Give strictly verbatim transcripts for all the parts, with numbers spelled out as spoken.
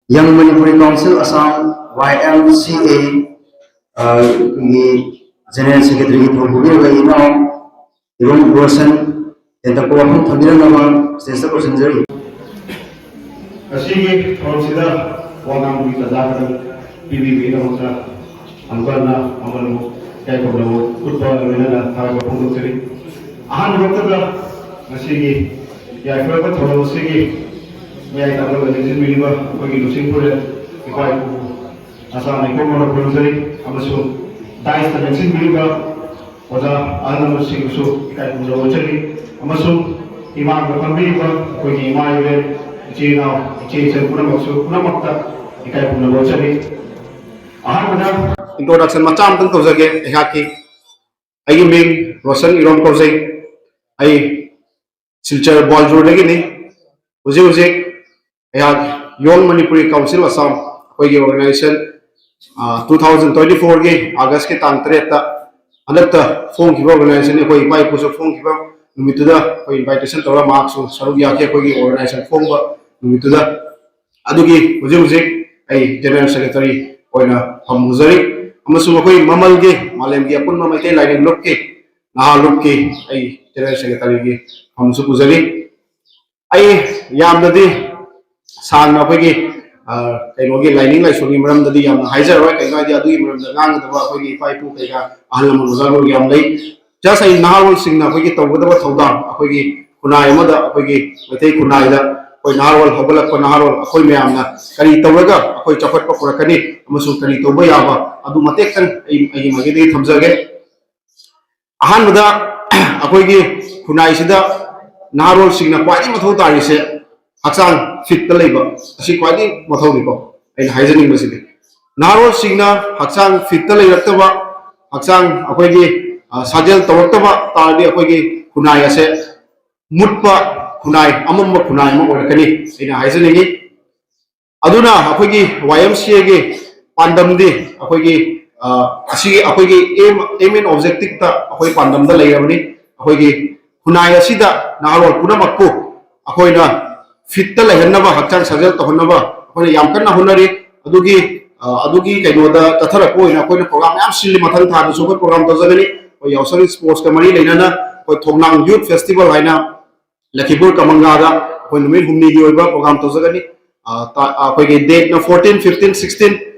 Young Manipuri Council Assam, Y M C A, ꯑ, ꯒꯤ General Secretary ꯒꯤ ꯊꯧ ꯄꯨꯕꯤꯔꯤꯕ ꯏꯅꯥꯎ ꯏꯔꯣꯝ ꯔꯣꯁꯟ ꯇꯦꯟꯇꯛꯄ ꯋꯥꯐꯝ ꯊꯝꯕꯤꯔꯝꯅꯕ stage ꯇ ꯀꯧꯁꯤꯟꯖꯔꯤ꯫ ꯉꯁꯤꯒꯤ ꯊꯧꯔꯝꯁꯤꯗ ꯋꯥ ꯉꯥꯡꯕꯒꯤ ꯇꯥꯟꯖꯥ ꯈꯔ ꯄꯤꯕꯤꯕꯒꯤꯗꯃꯛꯇ ꯑꯃꯨꯛ ꯍꯟꯅ ꯑꯃꯅ ꯑꯃꯨꯛ ꯏꯀꯥꯏ ꯈꯨꯝꯅꯕ ꯎꯠꯄ ꯂꯣꯏꯅꯅ ꯊꯥꯒꯠꯄ ꯐꯣꯡꯗꯣꯛꯆꯔꯤ꯫ ꯑꯍꯥꯟꯕ ꯃꯛꯇꯗ ꯉꯁꯤꯒꯤ ꯌꯥꯏꯐꯔꯕ ꯊꯧꯔꯝ ꯑꯁꯤꯒꯤ ꯃꯌꯥꯏ ꯇꯥꯡꯀꯛꯇ ꯂꯦꯡꯁꯤꯟꯕꯤꯔꯤꯕ ꯑꯩꯈꯣꯏꯒꯤ ꯂꯨꯆꯤꯡ ꯄꯨꯔꯦꯜ ꯏꯄꯥ ꯏꯄꯨ ꯑꯁꯥꯝ ꯂꯩꯈꯣꯝ ꯃꯔꯛ ꯈꯨꯔꯨꯝꯖꯔꯤ ꯑꯃꯁꯨꯡ dais ꯇ ꯂꯦꯡꯁꯤꯟꯕꯤꯔꯤꯕ ꯑꯣꯖꯥ ꯑꯍꯜ ꯂꯃꯟꯁꯤꯡꯕꯨꯁꯨ ꯏꯀꯥꯏ ꯈꯨꯝꯅꯕ ꯎꯠꯆꯔꯤ ꯑꯃꯁꯨꯡ ꯏꯃꯥꯡꯗ ꯐꯝꯕꯤꯔꯤꯕ ꯑꯩꯈꯣꯏꯒꯤ ꯏꯃꯥ ꯏꯕꯦꯟ, ꯏꯆꯤꯜ ꯏꯅꯥꯎ, ꯏꯆꯦ ꯏꯆꯜ ꯄꯨꯝꯅꯃꯛꯁꯨ, ꯄꯨꯝꯅꯃꯛꯇ ꯏꯀꯥꯏ ꯈꯨꯝꯅꯕ ꯎꯠꯆꯔꯤ꯫ ꯑꯍꯥꯟꯕꯗ introduction ꯃꯆꯥ ꯑꯃꯇꯪ ꯇꯧꯖꯒꯦ꯫ ꯑꯩꯍꯥꯛꯀꯤ, ꯑꯩꯒꯤ ꯃꯤꯡ ꯔꯣꯁꯟ ꯏꯔꯣꯝ ꯀꯧꯖꯩ꯫ ꯑꯩ ꯁꯤꯜꯆꯔ ꯕꯣꯜꯖꯨꯔꯗꯒꯤꯅꯤ꯫ ꯍꯧꯖꯤꯛ ꯍꯧꯖꯤꯛ ꯑꯩꯍꯥꯛ Young Manipuri Council Assam, ꯑꯩꯈꯣꯏꯒꯤ organization, ꯑ, two thousand twenty four ꯒꯤ August ꯀꯤ ꯇꯥꯡ ꯇꯔꯦꯠꯇ ꯍꯟꯗꯛꯇ ꯐꯣꯡꯈꯤꯕ organization ꯅꯤ꯫ ꯑꯩꯈꯣꯏ ꯏꯄꯥ ꯏꯄꯨꯁꯨ ꯐꯣꯡꯈꯤꯕ ꯅꯨꯃꯤꯠꯇꯨꯗ ꯑꯩꯈꯣꯏ invitation ꯇꯧꯔ ꯃꯍꯥꯛꯁꯨ ꯁꯔꯨꯛ ꯌꯥꯈꯤ ꯑꯩꯈꯣꯏꯒꯤ organization ꯐꯣꯡꯕ ꯅꯨꯃꯤꯠꯇꯨꯗ꯫ ꯑꯗꯨꯒꯤ ꯍꯧꯖꯤꯛ ꯍꯧꯖꯤꯛ ꯑꯩ General Secretary ꯑꯣꯏꯅ ꯐꯝ ꯎꯖꯔꯤ꯫ ꯑꯃꯁꯨꯡ ꯑꯩꯈꯣꯏ ꯃꯃꯜꯒꯤ, ꯃꯥꯂꯦꯝꯒꯤ ꯑꯄꯨꯟꯕ ꯃꯩꯇꯩ ꯂꯥꯏꯅꯤꯡ ꯂꯨꯞꯀꯤ, ꯅꯍꯥ ꯂꯨꯞꯀꯤ ꯑꯩ General Secretary ꯒꯤ ꯐꯝꯁꯨ ꯄꯨꯖꯔꯤ꯫ ꯑꯩ ꯌꯥꯝꯅꯗꯤ ꯁꯥꯡꯅ ꯑꯩꯈꯣꯏꯒꯤ, ꯑ, ꯀꯩꯅꯣꯒꯤ ꯂꯥꯏꯅꯤꯡ ꯂꯥꯏꯁꯣꯟꯒꯤ ꯃꯔꯝꯗꯗꯤ ꯌꯥꯝꯅ ꯍꯥꯏꯖꯔꯔꯣꯏ, ꯀꯩꯒꯤꯅꯣ ꯍꯥꯏꯗꯤ ꯑꯗꯨꯒꯤ ꯃꯔꯝꯗ ꯉꯥꯡꯒꯗꯕ ꯑꯩꯈꯣꯏꯒꯤ ꯏꯄꯥ ꯏꯄꯨ ꯀꯩꯀꯥ ꯑꯍꯜ ꯂꯃꯟ ꯑꯣꯖꯥ ꯒꯨꯔꯨ ꯌꯥꯝ ꯂꯩ꯫ Just ꯑꯩ ꯅꯍꯥꯔꯣꯜꯁꯤꯡꯅ ꯑꯩꯈꯣꯏꯒꯤ ꯇꯧꯒꯗꯕ ꯊꯧꯗꯥꯡ, ꯑꯩꯈꯣꯏꯒꯤ ꯈꯨꯟꯅꯥꯏ ꯑꯃꯗ, ꯑꯩꯈꯣꯏꯒꯤ ꯃꯩꯇꯩ ꯈꯨꯟꯅꯥꯏꯗ ꯑꯩꯈꯣꯏ ꯅꯍꯥꯔꯣꯜ ꯍꯧꯒꯠꯂꯛꯄ ꯅꯍꯥꯔꯣꯜ ꯑꯩꯈꯣꯏ ꯃꯌꯥꯝꯅ ꯀꯔꯤ ꯇꯧꯔꯒ ꯑꯩꯈꯣꯏ ꯆꯥꯎꯈꯠꯄ ꯄꯨꯔꯛꯀꯅꯤ ꯑꯃꯁꯨꯡ ꯀꯔꯤ ꯇꯧꯕ ꯌꯥꯕ, ꯑꯗꯨ ꯃꯇꯦꯛꯇꯪ ꯑꯩ ꯑꯩꯒꯤ ꯃꯥꯏꯀꯩꯗꯒꯤ ꯊꯝꯖꯒꯦ꯫ ꯑꯍꯥꯟꯕꯗ ꯑꯩꯈꯣꯏꯒꯤ ꯈꯨꯟꯅꯥꯏꯁꯤꯗ ꯅꯍꯥꯔꯣꯜꯁꯤꯡꯅ ꯈ꯭ꯋꯥꯏꯗꯒꯤ ꯃꯊꯧ ꯇꯥꯔꯤꯁꯦ ꯍꯛꯆꯥꯡ fit ꯇ ꯂꯩꯕ, ꯑꯁꯤ ꯈ꯭ꯋꯥꯏꯗꯒꯤ ꯃꯊꯧꯅꯤꯀꯣ꯫ ꯑꯩꯅ ꯍꯥꯏꯖꯅꯤꯡꯕꯁꯤꯗꯤ ꯅꯍꯥꯔꯣꯜꯁꯤꯡꯅ ꯍꯛꯆꯥꯡ fit ꯇ ꯂꯩꯔꯛꯇꯕ, ꯍꯛꯆꯥꯡ ꯑꯩꯈꯣꯏꯒꯤ, ꯑ, ꯁꯥꯖꯦꯜ ꯇꯧꯔꯛꯇꯕ ꯇꯥꯔꯗꯤ ꯑꯩꯈꯣꯏꯒꯤ ꯈꯨꯟꯅꯥꯏ ꯑꯁꯦ ꯃꯨꯠꯄ ꯈꯨꯟꯅꯥꯏ, ꯑꯃꯝꯕ ꯈꯨꯟꯅꯥꯏ ꯑꯃ ꯑꯣꯏꯔꯛꯀꯅꯤ ꯑꯩꯅ ꯍꯥꯏꯖꯅꯤꯡꯉꯤ꯫ ꯑꯗꯨꯅ ꯑꯩꯈꯣꯏꯒꯤ Y M C A ꯒꯤ ꯄꯥꯟꯗꯝꯗꯤ ꯑꯩꯈꯣꯏꯒꯤ, ꯑ, ꯑꯁꯤꯒꯤ ꯑꯩꯈꯣꯏꯒꯤ aim, aim and objective ꯇ ꯑꯩꯈꯣꯏ ꯄꯥꯟꯗꯝꯗ ꯂꯩꯔꯕꯅꯤ꯫ ꯑꯩꯈꯣꯏꯒꯤ ꯈꯨꯟꯅꯥꯏ ꯑꯁꯤꯗ ꯅꯍꯥꯔꯣꯜ ꯄꯨꯝꯅꯃꯛꯄꯨ ꯑꯩꯈꯣꯏꯅ fit ꯇ ꯂꯩꯍꯟꯅꯕ, ꯍꯛꯆꯥꯡ ꯁꯥꯖꯦꯜ ꯇꯧꯍꯟꯅꯕ ꯑꯩꯈꯣꯏꯅ ꯌꯥꯝ ꯀꯟꯅ ꯍꯣꯠꯅꯔꯤ꯫ ꯑꯗꯨꯒꯤ ꯑ, ꯑꯗꯨꯒꯤ ꯀꯩꯅꯣꯗ ꯆꯠꯊꯔꯛꯄ ꯑꯣꯏꯅ ꯑꯩꯈꯣꯏꯅ ꯄ꯭ꯔꯣꯒ꯭ꯔꯥꯝ ꯃꯌꯥꯝ ꯁꯤꯜꯂꯤ꯫ ꯃꯊꯪ ꯊꯥꯗꯁꯨ ꯑꯩꯈꯣꯏ ꯄ꯭ꯔꯣꯒ꯭ꯔꯥꯝ ꯇꯧꯖꯒꯅꯤ꯫ ꯑꯩꯈꯣꯏ ꯌꯥꯎꯁꯪ ꯁ꯭ꯄꯣꯔꯠꯁꯀ ꯃꯔꯤ ꯂꯩꯅꯅ ꯑꯩꯈꯣꯏ ꯊꯣꯡꯅꯥꯡ ꯌꯨꯠ ꯐꯦꯁꯇꯤꯚꯦꯜ ꯍꯥꯏꯅ ꯂꯈꯤꯄꯨꯔ ꯀꯃꯪꯒꯥꯗ ꯑꯩꯈꯣꯏ ꯅꯨꯃꯤꯠ ꯍꯨꯝꯅꯤꯒꯤ ꯑꯣꯏꯕ ꯄ꯭ꯔꯣꯒ꯭ꯔꯥꯝ ꯇꯧꯖꯒꯅꯤ꯫ ꯑ, ꯇ-, ꯑꯩꯈꯣꯏꯒꯤ ꯗꯦꯠꯅ ꯐꯣꯔꯇꯤꯟ, ꯐꯤꯐꯇꯤꯟ, ꯁꯤꯛꯁꯇꯤꯟ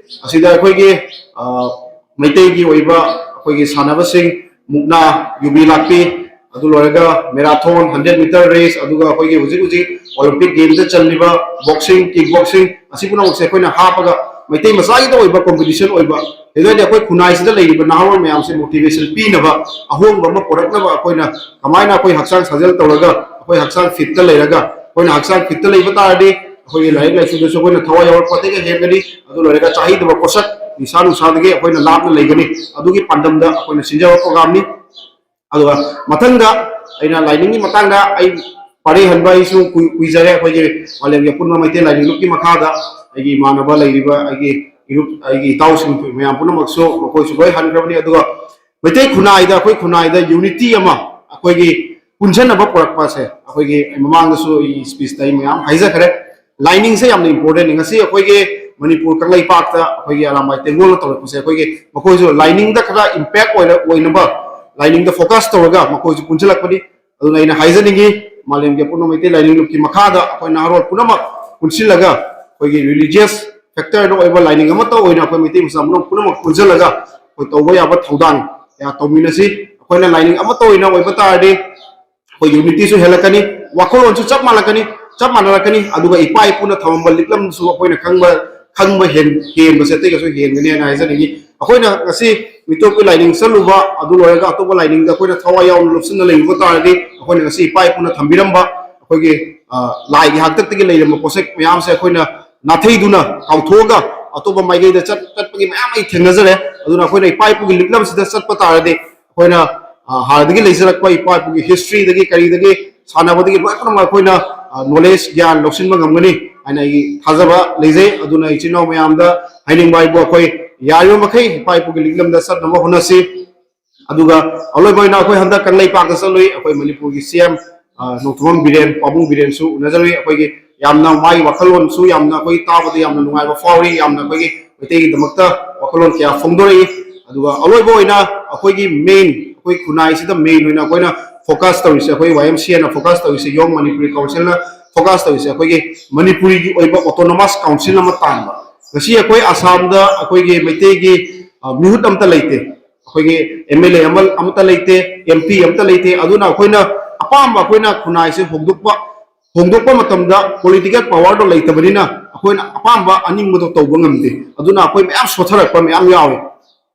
ꯑꯁꯤꯗ ꯑꯩꯈꯣꯏꯒꯤ ꯑ, ꯃꯩꯇꯩꯒꯤ ꯑꯣꯏꯕ ꯑꯩꯈꯣꯏꯒꯤ ꯁꯥꯟꯅꯕꯁꯤꯡ, ꯃꯨꯛꯅꯥ, ꯌꯨꯕꯤ ꯂꯥꯛꯄꯤ, ꯑꯗꯨ ꯂꯣꯏꯔꯒ ꯃꯦꯔꯥꯊꯣꯟ, ꯍꯟꯗ꯭ꯔꯦꯠ ꯃꯤꯇꯔ ꯔꯦꯁ, ꯑꯗꯨꯒ ꯑꯩꯈꯣꯏꯒꯤ ꯍꯧꯖꯤꯛ ꯍꯧꯖꯤꯛ ꯑꯣꯂꯤꯝꯄꯤꯛ ꯒꯦꯝꯗ ꯆꯜꯂꯤꯕ ꯕꯣꯛꯁꯤꯡ, ꯀꯤꯛ ꯕꯣꯛꯁꯤꯡ, ꯑꯁꯤ ꯄꯨꯝꯅꯃꯛꯁꯦ ꯑꯩꯈꯣꯏꯅ ꯍꯥꯞꯄꯒ ꯃꯩꯇꯩ ꯃꯆꯥꯒꯤꯗ ꯑꯣꯏꯕ ꯀꯣꯝꯄꯤꯇꯤꯁꯟ ꯑꯣꯏꯕ, ꯑꯗꯨꯗꯤ ꯑꯩꯈꯣꯏ ꯈꯨꯟꯅꯥꯏꯁꯤꯗ ꯂꯩꯔꯤꯕ ꯅꯍꯥꯔꯣꯜ ꯃꯌꯥꯝꯁꯦ ꯃꯣꯇꯤꯚꯦꯁꯟ ꯄꯤꯅꯕ, ꯑꯍꯣꯡꯕ ꯑꯃ ꯄꯨꯔꯛꯅꯕ ꯑꯩꯈꯣꯏꯅ ꯀꯃꯥꯏꯅ ꯑꯩꯈꯣꯏ ꯍꯛꯆꯥꯡ ꯁꯥꯖꯦꯜ ꯇꯧꯔꯒ, ꯑꯩꯈꯣꯏ ꯍꯛꯆꯥꯡ ꯐꯤꯠꯇ ꯂꯩꯔꯒ, ꯑꯩꯈꯣꯏꯅ ꯍꯛꯆꯥꯡ ꯐꯤꯠꯇ ꯂꯩꯕ ꯇꯥꯔꯗꯤ ꯑꯩꯈꯣꯏꯒꯤ ꯂꯥꯏꯔꯤꯛ ꯂꯥꯏꯁꯨꯗꯁꯨ ꯑꯩꯈꯣꯏꯅ ꯊꯋꯥꯏ ꯌꯥꯎꯔꯛꯄꯗꯒꯤ ꯍꯦꯟꯒꯅꯤ꯫ ꯑꯗꯨ ꯂꯣꯏꯔꯒ ꯆꯥꯍꯩꯗꯕ ꯄꯣꯠꯁꯛ, ꯅꯤꯁꯥ ꯅꯨꯡꯁꯥꯗꯒꯤ ꯑꯩꯈꯣꯏꯅ ꯂꯥꯞꯅ ꯂꯩꯒꯅꯤ꯫ ꯑꯗꯨꯒꯤ ꯄꯥꯟꯗꯝꯗ ꯑꯩꯈꯣꯏꯅ ꯁꯤꯟꯖꯕ ꯄ꯭ꯔꯣꯒ꯭ꯔꯥꯝꯅꯤ꯫ ꯑꯗꯨꯒ ꯃꯊꯪꯗ ꯑꯩꯅ ꯂꯥꯏꯅꯤꯡꯒꯤ ꯃꯇꯥꯡꯗ ꯑꯩ ꯄꯔꯦꯡ ꯍꯟꯕ ꯑꯩꯁꯨ ꯀꯨꯏ-, ꯀꯨꯏꯖꯔꯦ꯫ ꯑꯩꯈꯣꯏꯒꯤ ꯃꯥꯂꯦꯝꯒꯤ ꯑꯄꯨꯟꯕ ꯃꯩꯇꯩ ꯂꯥꯏꯅꯤꯡ ꯂꯨꯞꯀꯤ ꯃꯈꯥꯗ ꯑꯩꯒꯤ ꯏꯃꯥꯟꯅꯕ ꯂꯩꯔꯤꯕ ꯑꯩꯒꯤ ꯏꯔꯨꯞ, ꯑꯩꯒꯤ ꯏꯇꯥꯎꯁꯤꯡ ꯃꯌꯥꯝ ꯄꯨꯝꯅꯃꯛꯁꯨ ꯃꯈꯣꯏꯁꯨ ꯂꯣꯏ ꯍꯟꯈ꯭ꯔꯕꯅꯤ꯫ ꯑꯗꯨꯒ ꯃꯩꯇꯩ ꯈꯨꯟꯅꯥꯏꯗ, ꯑꯩꯈꯣꯏ ꯈꯨꯟꯅꯥꯏꯗ ꯌꯨꯅꯤꯇꯤ ꯑꯃ ꯑꯩꯈꯣꯏꯒꯤ ꯄꯨꯟꯁꯤꯟꯅꯕ ꯄꯨꯔꯛꯄꯁꯦ, ꯑꯩꯈꯣꯏꯒꯤ ꯃꯃꯥꯡꯗꯁꯨ ꯑꯩ ꯁ꯭ꯄꯤꯆꯇ ꯑꯩ ꯃꯌꯥꯝ ꯍꯥꯏꯖꯈ꯭ꯔꯦ꯫ ꯂꯥꯏꯅꯤꯡꯁꯦ ꯌꯥꯝꯅ ꯏꯝꯄꯣꯔꯇꯦꯟꯅꯤ꯫ ꯉꯁꯤ ꯑꯩꯈꯣꯏꯒꯤ ꯃꯅꯤꯄꯨꯔ ꯀꯪꯂꯩꯄꯥꯛꯇ ꯑꯩꯈꯣꯏꯒꯤ ꯑꯔꯥꯝꯕꯥꯏ ꯇꯦꯡꯒꯣꯜꯅ ꯇꯧꯔꯛꯄꯁꯦ, ꯑꯩꯈꯣꯏꯒꯤ ꯃꯈꯣꯏꯁꯨ ꯂꯥꯏꯅꯤꯡꯗ ꯈꯔ ꯏꯝꯄꯦꯛ ꯑꯣꯏꯅ, ꯑꯣꯏꯅꯕ ꯂꯥꯏꯅꯤꯡꯗ ꯐꯣꯀꯁ ꯇꯧꯔꯒ ꯃꯈꯣꯏꯁꯨ ꯄꯨꯟꯁꯤꯜꯂꯛꯄꯅꯤ꯫ ꯑꯗꯨꯅ ꯑꯩꯅ ꯍꯥꯏꯖꯅꯤꯡꯉꯤ, ꯃꯥꯂꯦꯝꯒꯤ ꯑꯄꯨꯟꯕ ꯃꯩꯇꯩ ꯂꯥꯏꯅꯤꯡ ꯂꯨꯞꯀꯤ ꯃꯈꯥꯗ ꯑꯩꯈꯣꯏ ꯅꯍꯥꯔꯣꯜ ꯄꯨꯝꯅꯃꯛ ꯄꯨꯟꯁꯤꯜꯂꯒ ꯑꯩꯈꯣꯏꯒꯤ ꯔꯤꯂꯤꯖꯤꯌꯁ ꯐꯦꯛꯇꯔꯗ ꯑꯣꯏꯕ ꯂꯥꯏꯅꯤꯡ ꯑꯃꯠꯇ ꯑꯣꯏꯅ ꯑꯩꯈꯣꯏ ꯃꯩꯇꯩ ꯃꯆꯥ ꯄꯨꯝꯅꯃꯛ, ꯄꯨꯟꯁꯤꯜꯂꯒ ꯑꯩꯈꯣꯏ ꯇꯧꯕ ꯌꯥꯕ ꯊꯧꯗꯥꯡ ꯀꯌꯥ ꯇꯧꯃꯤꯟꯅꯁꯤ꯫ ꯑꯩꯈꯣꯏꯅ ꯂꯥꯏꯅꯤꯡ ꯑꯃꯠꯇ ꯑꯣꯏꯅ ꯑꯣꯏꯕ ꯇꯥꯔꯗꯤ ꯑꯩꯈꯣꯏ ꯌꯨꯅꯤꯇꯤꯁꯨ ꯍꯦꯜꯂꯛꯀꯅꯤ, ꯋꯥꯈꯜꯂꯣꯟꯁꯨ ꯆꯞ ꯃꯥꯟꯅꯀꯅꯤ, ꯆꯞ ꯃꯥꯟꯅꯔꯛꯀꯅꯤ, ꯑꯗꯨꯒ ꯏꯄꯥ ꯏꯄꯨꯅ ꯊꯝꯃꯝꯕ ꯂꯤꯛꯂꯝꯁꯨ ꯑꯩꯈꯣꯏꯅ ꯈꯪꯕ, ꯈꯪꯕ ꯍꯦꯟ-, ꯍꯦꯟꯕꯁꯦ ꯑꯇꯩꯒꯁꯨ ꯍꯦꯟꯒꯅꯤ ꯍꯥꯏꯅ ꯍꯥꯏꯖꯅꯤꯡꯉꯤ꯫ ꯑꯩꯈꯣꯏꯅ ꯉꯁꯤ ꯃꯤꯇꯣꯞꯀꯤ ꯂꯥꯏꯅꯤꯡ ꯆꯠꯂꯨꯕ, ꯑꯗꯨ ꯂꯣꯏꯔꯒ ꯑꯇꯣꯞꯄ ꯂꯥꯏꯅꯤꯡꯗ ꯑꯩꯈꯣꯏꯅ ꯊꯋꯥꯏ ꯌꯥꯎꯅ ꯂꯨꯞꯁꯤꯟꯅ ꯂꯩꯔꯨꯕ ꯇꯥꯔꯗꯤ, ꯑꯩꯈꯣꯏꯅ ꯉꯁꯤ ꯏꯄꯥ ꯏꯄꯨꯅ ꯊꯝꯕꯤꯔꯝꯕ ꯑꯩꯈꯣꯏꯒꯤ, ꯑ, ꯂꯥꯏꯒꯤ ꯍꯥꯛꯇꯛꯇꯒꯤ ꯂꯩꯔꯝꯕ ꯄꯣꯠꯁꯛ ꯃꯌꯥꯝꯁꯦ ꯑꯩꯈꯣꯏꯅ ꯅꯥꯊꯩꯗꯨꯅ ꯀꯥꯎꯊꯣꯛꯑꯒ ꯑꯇꯣꯞꯄ ꯃꯥꯏꯀꯩꯗ ꯆꯠ-, ꯆꯠꯄꯒꯤ ꯃꯌꯥꯝ ꯑꯩ ꯊꯦꯡꯅꯖꯔꯦ꯫ ꯑꯗꯨꯅ ꯑꯩꯈꯣꯏꯅ ꯏꯄꯥ ꯏꯄꯨꯒꯤ ꯂꯤꯛꯂꯝꯁꯤꯗ ꯆꯠꯄ ꯇꯥꯔꯗꯤ, ꯑꯩꯈꯣꯏꯅ, ꯑ, ꯍꯥꯟꯅꯗꯒꯤ ꯂꯩꯖꯔꯛꯄ ꯏꯄꯥ ꯏꯄꯨꯒꯤ ꯍꯤꯁꯇ꯭ꯔꯤꯗꯒꯤ ꯀꯔꯤꯗꯒꯤ ꯁꯥꯟꯅꯕꯗꯒꯤ ꯂꯣꯏꯅꯃꯛ ꯑꯩꯈꯣꯏꯅ, ꯑ, ꯅꯣꯂꯦꯖ, ꯒ꯭ꯌꯥꯟ ꯂꯧꯁꯤꯟꯕ ꯉꯝꯒꯅꯤ ꯍꯥꯏꯅ ꯑꯩꯒꯤ ꯊꯥꯖꯕ ꯂꯩꯖꯩ꯫ ꯑꯗꯨꯅ ꯏꯆꯤꯟ ꯏꯅꯥꯎ ꯃꯌꯥꯝꯗ ꯍꯥꯏꯅꯤꯡꯕ ꯍꯥꯏꯕꯨ, ꯑꯩꯈꯣꯏ ꯌꯥꯔꯤꯕ ꯃꯈꯩ ꯏꯄꯥ ꯏꯄꯨꯒꯤ ꯂꯤꯛꯂꯝꯗ ꯆꯠꯅꯕ ꯍꯣꯠꯅꯁꯤ꯫ ꯑꯗꯨꯒ ꯑꯂꯣꯏꯕ ꯑꯣꯏꯅ ꯑꯩꯈꯣꯏ ꯍꯟꯗꯛ ꯀꯪꯂꯩꯄꯥꯛꯇ ꯆꯠꯂꯨꯏ꯫ ꯑꯩꯈꯣꯏ ꯃꯅꯤꯄꯨꯔꯒꯤ ꯁꯤ ꯑꯦꯝ, ꯑ, ꯅꯣꯡꯊꯣꯝꯕꯝ ꯕꯤꯔꯦꯟ, ꯄꯥꯕꯨꯡ ꯕꯤꯔꯦꯟꯁꯨ ꯎꯅꯖꯔꯨꯏ꯫ ꯑꯩꯈꯣꯏꯒꯤ ꯌꯥꯝꯅ ꯃꯥꯒꯤ ꯋꯥꯈꯜꯂꯣꯟꯁꯨ ꯌꯥꯝꯅ ꯑꯩꯈꯣꯏ ꯇꯥꯕꯗ ꯌꯥꯝꯅ ꯅꯨꯡꯉꯥꯏꯕ ꯐꯥꯎꯔꯤ, ꯌꯥꯝꯅ ꯑꯩꯈꯣꯏꯒꯤ ꯃꯩꯇꯩꯒꯤꯗꯃꯛꯇ ꯋꯥꯈꯜꯂꯣꯟ ꯀꯌꯥ ꯐꯣꯡꯗꯣꯔꯛꯏ꯫ ꯑꯗꯨꯒ ꯑꯂꯣꯏꯕ ꯑꯣꯏꯅ ꯑꯩꯈꯣꯏꯒꯤ ꯃꯦꯟ, ꯑꯩꯈꯣꯏ ꯈꯨꯟꯅꯥꯏꯁꯤꯗ ꯃꯦꯟ ꯑꯣꯏꯅ ꯑꯩꯈꯣꯏꯅ ꯐꯣꯀꯁ ꯇꯧꯔꯤꯁꯦ, ꯑꯩꯈꯣꯏ ꯋꯥꯏ ꯑꯦꯝ ꯁꯤ ꯑꯦꯅ ꯐꯣꯀꯁ ꯇꯧꯔꯤꯁꯦ, ꯌꯣꯡ ꯃꯅꯤꯄꯨꯔꯤ ꯀꯥꯎꯟꯁꯤꯜꯅ ꯐꯣꯀꯁ ꯇꯧꯔꯤꯁꯦ ꯑꯩꯈꯣꯏꯒꯤ ꯃꯅꯤꯄꯨꯔꯤꯒꯤ ꯑꯣꯏꯕ ꯑꯣꯇꯣꯅꯣꯃꯁ ꯀꯥꯎꯟꯁꯤꯜ ꯑꯃ ꯇꯥꯟꯕ꯫ ꯉꯁꯤ ꯑꯩꯈꯣꯏ ꯑꯁꯥꯝꯗ ꯑꯩꯈꯣꯏꯒꯤ ꯃꯩꯇꯩꯒꯤ, ꯑ, ꯃꯤꯍꯨꯠ ꯑꯝꯇ ꯂꯩꯇꯦ, ꯑꯩꯈꯣꯏꯒꯤ ꯑꯦꯝ ꯑꯦꯜ ꯑꯦ ꯑꯃ, ꯑꯃꯠꯇ ꯂꯩꯇꯦ, ꯑꯦꯝ ꯄꯤ ꯑꯃꯠꯇ ꯂꯩꯇꯦ꯫ ꯑꯗꯨꯅ ꯑꯩꯈꯣꯏꯅ ꯑꯄꯥꯝꯕ, ꯑꯩꯈꯣꯏꯅ ꯈꯨꯟꯅꯥꯏꯁꯦ ꯍꯣꯡꯗꯣꯛꯄ, ꯍꯣꯡꯗꯣꯛꯄ ꯃꯇꯝꯗ ꯄꯣꯂꯤꯇꯤꯀꯦꯜ ꯄꯋꯥꯔꯗꯣ ꯂꯩꯇꯕꯅꯤꯅ ꯑꯩꯈꯣꯏꯅ ꯑꯄꯥꯝꯕ ꯑꯅꯤꯡꯕꯗꯣ ꯇꯧꯕ ꯉꯝꯗꯦ꯫ ꯑꯗꯨꯅ ꯑꯩꯈꯣꯏ ꯃꯌꯥꯝ ꯁꯣꯊꯔꯛꯄ ꯃꯌꯥꯝ ꯌꯥꯎꯏ꯫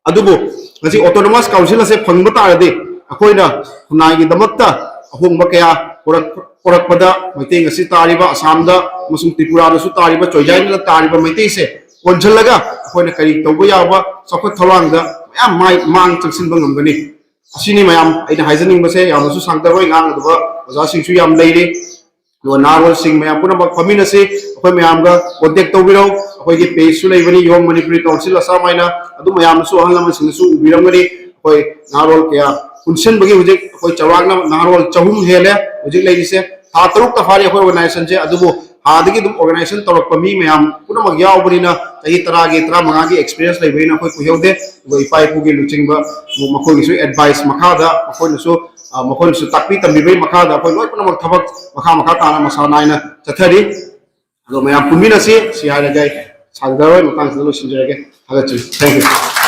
ꯑꯗꯨꯕꯨ ꯉꯁꯤ ꯑꯣꯇꯣꯅꯣꯃꯁ ꯀꯥꯎꯟꯁꯤꯜ ꯑꯁꯦ ꯐꯪꯕ ꯇꯥꯔꯗꯤ ꯑꯩꯈꯣꯏꯅ ꯈꯨꯟꯅꯥꯏꯒꯤꯗꯃꯛꯇ ꯑꯍꯣꯡꯕ ꯀꯌꯥ ꯄꯨꯔꯛ-, ꯄꯨꯔꯛꯄꯗ ꯃꯩꯇꯩ ꯉꯁꯤ ꯇꯥꯔꯤꯕ ꯑꯁꯥꯝꯗ ꯑꯃꯁꯨꯡ ꯇ꯭ꯔꯤꯄꯨꯔꯥꯗꯁꯨ ꯇꯥꯔꯤꯕ, ꯆꯣꯏꯖꯥꯏꯗ ꯇꯥꯔꯤꯕ ꯃꯩꯇꯩꯁꯦ ꯀꯣꯟꯁꯤꯜꯂꯒ ꯑꯩꯈꯣꯏꯅ ꯀꯔꯤ ꯇꯧꯕ ꯌꯥꯕ ꯆꯥꯎꯈꯠ ꯊꯧꯔꯥꯡꯗ ꯃꯌꯥꯝ ꯃꯥꯏ, ꯃꯥꯡ ꯆꯪꯁꯤꯟꯕ ꯉꯝꯒꯅꯤ꯫ ꯑꯁꯤꯅꯤ ꯃꯌꯥꯝ ꯑꯩꯅ ꯍꯥꯏꯖꯅꯤꯡꯕꯁꯦ꯫ ꯌꯥꯝꯅꯁꯨ ꯁꯥꯡꯊꯔꯣꯏ, ꯉꯥꯡꯒꯗꯕ ꯑꯣꯖꯥꯁꯤꯡꯁꯨ ꯌꯥꯝ ꯂꯩꯔꯤ꯫ ꯑꯗꯨꯒ ꯅꯍꯥꯔꯣꯜꯁꯤꯡ ꯃꯌꯥꯝ ꯄꯨꯝꯅꯃꯛ ꯐꯝꯃꯤꯟꯅꯁꯤ, ꯑꯩꯈꯣꯏ ꯃꯌꯥꯝꯒ ꯀꯣꯟꯇꯦꯛ ꯇꯧꯕꯤꯔꯧ꯫ ꯑꯩꯈꯣꯏꯒꯤ ꯄꯦꯖꯁꯨ ꯂꯩꯕꯅꯤ, ꯌꯣꯡ ꯃꯅꯤꯄꯨꯔꯤ ꯀꯥꯎꯟꯁꯤꯜ ꯑꯁꯥꯝ ꯍꯥꯏꯅ꯫ ꯑꯗꯨ ꯃꯌꯥꯝꯅꯁꯨ, ꯑꯍꯜ ꯂꯃꯟꯁꯤꯡꯅꯁꯨ ꯎꯕꯤꯔꯝꯒꯅꯤ꯫ ꯑꯩꯈꯣꯏ ꯅꯍꯥꯔꯣꯜ ꯀꯌꯥ ꯄꯨꯟꯁꯤꯟꯕꯒꯤ ꯍꯧꯖꯤꯛ ꯑꯩꯈꯣꯏ ꯆꯥꯎꯔꯥꯛꯅ ꯅꯍꯥꯔꯣꯜ ꯆꯍꯨꯝ ꯍꯦꯜꯂꯦ ꯍꯧꯖꯤꯛ ꯂꯩꯔꯤꯁꯦ꯫ ꯊꯥ ꯇꯔꯨꯛꯇ ꯐꯥꯔꯤ ꯑꯩꯈꯣꯏ ꯑꯣꯔꯒꯅꯥꯏꯖꯦꯁꯟꯁꯦ, ꯑꯗꯨꯕꯨ ꯍꯥꯟꯅꯗꯒꯤ ꯑꯗꯨꯝ ꯑꯣꯔꯒꯅꯥꯏꯖꯦꯁꯟ ꯇꯧꯔꯛꯄ ꯃꯤ ꯃꯌꯥꯝ ꯄꯨꯝꯅꯃꯛ ꯌꯥꯎꯕꯅꯤꯅ, ꯆꯍꯤ ꯇꯔꯥꯒꯤ, ꯇꯔꯥꯃꯉꯥꯒꯤ ꯑꯦꯛꯁꯄꯤꯔꯤꯌꯦꯟꯁ ꯂꯩꯕꯅꯤꯅ ꯑꯩꯈꯣꯏ ꯀꯨꯏꯍꯧꯗꯦ꯫ ꯑꯗꯨꯒ ꯏꯄꯥ ꯏꯄꯨꯒꯤ ꯂꯨꯆꯤꯡꯕ, ꯃꯈꯣꯏꯒꯤꯁꯨ ꯑꯦꯗꯚꯥꯏꯁ ꯃꯈꯥꯗ, ꯃꯈꯣꯏꯅꯁꯨ, ꯑ, ꯃꯈꯣꯏꯅꯁꯨ ꯇꯥꯛꯄꯤ ꯇꯝꯕꯤꯕꯒꯤ ꯃꯈꯥꯗ ꯑꯩꯈꯣꯏ ꯂꯣꯏ ꯄꯨꯝꯅꯃꯛ ꯊꯕꯛ ꯃꯈꯥ ꯃꯈꯥ ꯇꯥꯅ ꯃꯁꯥ ꯅꯥꯏꯅ ꯆꯠꯊꯔꯤ꯫ ꯑꯗꯣ ꯃꯌꯥꯝ ꯄꯨꯟꯃꯤꯟꯅꯁꯤ꯫ ꯁꯤ ꯍꯥꯏꯔꯒ ꯑꯩ ꯁꯥꯡꯊꯔꯣꯏ, ꯃꯇꯥꯡꯁꯤꯗ ꯂꯣꯏꯁꯤꯟꯖꯔꯒꯦ꯫ ꯊꯥꯒꯠꯆꯔꯤ꯫ Thank you꯫